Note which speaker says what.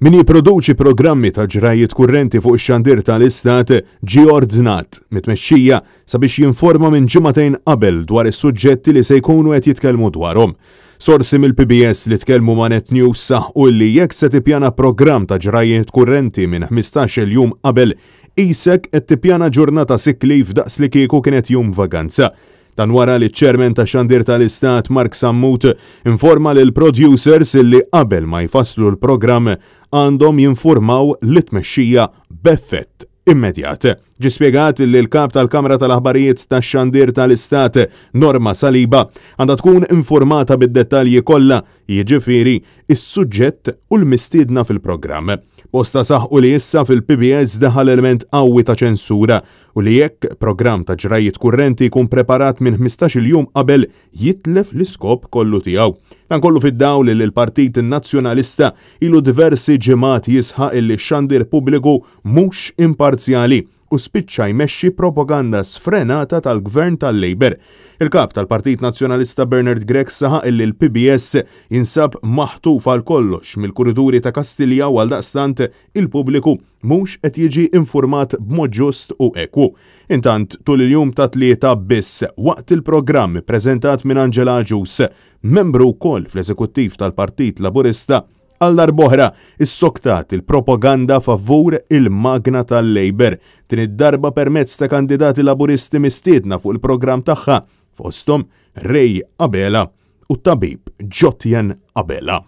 Speaker 1: Min jipproduċi programmi ta' ġrajjiet kurrenti fuq ix-xandir tal-Istat ġie ordnat mit-tmexxija sabiex jinforma minn ġimagħtejn qabel dwar is-suġġetti li se jkunu qed jitkellmu dwarhom. Sorsi mill-PBS li tkellmu ma' Net News saħqu li jekk se tippjana programm ta' ġrajjiet kurrenti minn 15-il jum qabel, qisek qed tippjana ġurnata sick leave daqslikieku kienet jum vaganza. Dan wara li ċ-Chairman tax-Xandir tal-Istat Mark Sammut informa lill-producers li qabel ma jfasslu l-programm għandhom jinfurmaw lit-tmexxija b'effett immedjat. Ġie spjegat li l-Kap tal-Kamra tal-Aħbarijiet tax-Xandir tal-Istat Norma Saliba għandha tkun infurmata bid-dettalji kollha, jiġifieri s-suġġett u l-mistiedna fil-programm. Bosta saħqu li issa fil-PBS daħal element qawwi ta' ċensura u li jekk programm ta' ġrajjiet kurrenti jkun preparat minn 15-il jum qabel jitlef l-iskop kollu tiegħu. Dan kollu fid-dawl li l-Partit Nazzjonalista ilu diversi ġimgħat jisħaq illi x-xandir pubbliku mhux imparzjali u spiċċa jmexxi propaganda sfrenata tal-Gvern tal-Labour. Il-Kap tal-Partit Nazzjonalista Bernard Grech saħaq illi l-PBS jinsab maħtuf għal kollox mill-kurituri ta' Kastilja u għaldaqstant il-pubbliku mhux qed jiġi infurmat b'mod ġust u ekwu. Intant, tul il-jum tat-Tlieta biss, waqt il-programm ippreżentat minn Angela Agius, membru wkoll fl-Eżekuttiv tal-Partit Laburista, għal darb'oħra issoktat il-propaganda favur il-magna tal-Labour, din id-darba permezz ta' kandidati Laburisti mistiedna fuq il-programm tagħha, fosthom Ray Abela u t-tabib Jotjen Abela.